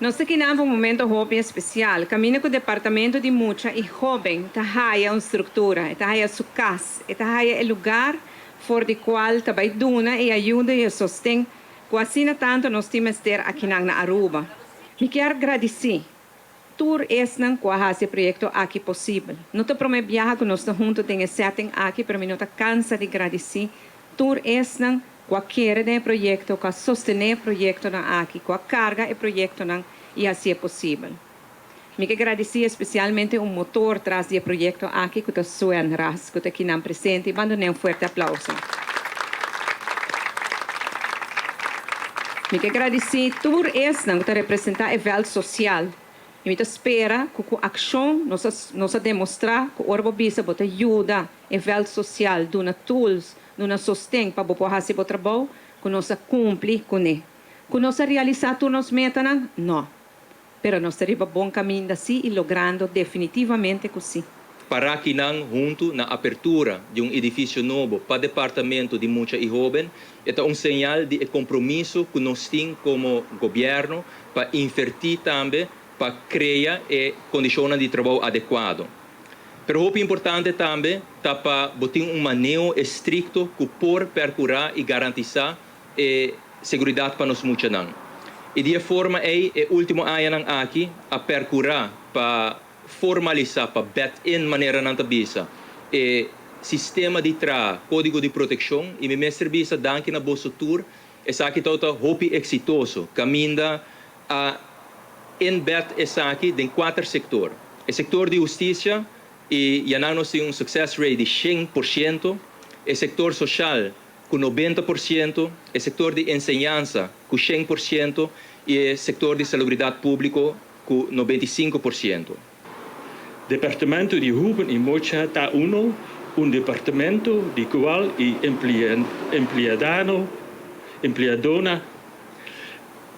Nos ta kinan pa un momento hopi especial, caminda cu Departamento di Mucha y Hoben ta haya un structura, e ta haya su cas, e ta haya e lugar for di cual ta bay duna e ayuda y e sosten cu asina tanto nos tin mester akinan na Aruba. Mi kier gradici tur esnan cu a haci e proyecto aki posibel. No ta prome biaha cu nos ta hunto den e setting aki, pero mi no ta cansa di gradici tur esnan ku a kere den e proyekto, ku a sostené e proyektonan aki, ku a karga e proyektonan i hasié posibel. Mi ke gradisí espesialmente un motor tras di e proyekto aki ku ta Suen Ras ku ta kinan presente i ban dun'é un fuerte aplauso. Mi ke gradisí tur esnan ku ta representá e vèlt sosial i mi ta spera ku ku akshon nos a nos a demostrá ku ora bo bisa bo ta yuda e vèlt sosial duna tools Duna sosten pa bo por hasi bo trabou ku nos a kumpli kuné. Ku nos a realisá tur nos metanan? No. Pero nos ta riba bon kaminda sí i logrando definitivamente ku sí. Para kinan huntu na apertura di un edifisio nobo pa Departamento di Mucha i Hoben e ta un señal di e kompromiso ku nos tin komo gobièrnu pa invertí tambe pa krea e kondishonnan di trabou adekuado. Pero hopi importante tambe ta pa bo tin un maneho estricto cu por percura y garantisa e seguridad pa nos muchanan. Y di e forma ey e ultimo añanan aki a percura pa formalisa, pa bed in manera nan ta bisa, e sistema di traha Codigo di Proteccion y mi mester bisa danki na boso tur esaki tawata hopi exitoso caminda A embed esaki den kuater sektor, e sektor di hustisia i ya nan nos tin un success rate di 100%, e sektor soshal ku 90%, e sektor di enseñansa ku 100% i e sektor di salubridat públiko ku 95%. Departamento di Huben i Mocha ta uno un departamento di kual e empleadano empleadona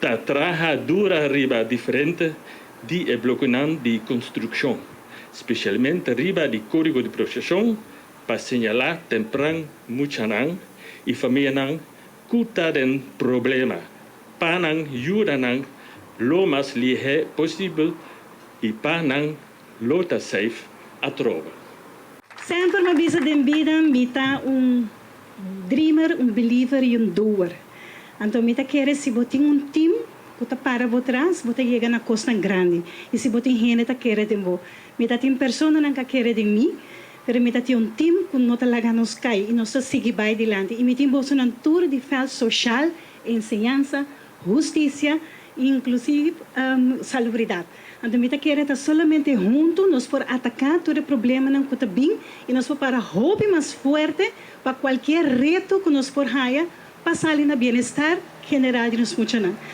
Ta traha dura riba diferente di e blokenan di konstrukshon, spesialmente riba di kódigo di protekshon pa señalá tempran muchanan i famianan ku ta den problema pa nan yuda nan lo mas lihé posibel i pa nan lo ta safe atrobe. Semper m'a bisa den bida mi ta un dreamer, un believer y un doer. Anto mi ta kere si bo tin un team cu ta para bo tras, bo ta yega na cosnan grandi. Y si bo tin hende ta kere den bo. Mi ta tin personanan ca kere den mi, pero mi ta tin un team cu no ta laga nos cay y nos ta sigui bay dilanti. Y mi tin bosonan tur di veld social, enseñansa, husticia, inclusive salubridad. Anto mi ta kere ta solamente hunto nos por ataca tur e problemanan cu ta bin y nos por para hopi mas fuerte pa cualkier reto cu nos por haya pa sali na bienestar general di nos muchanan.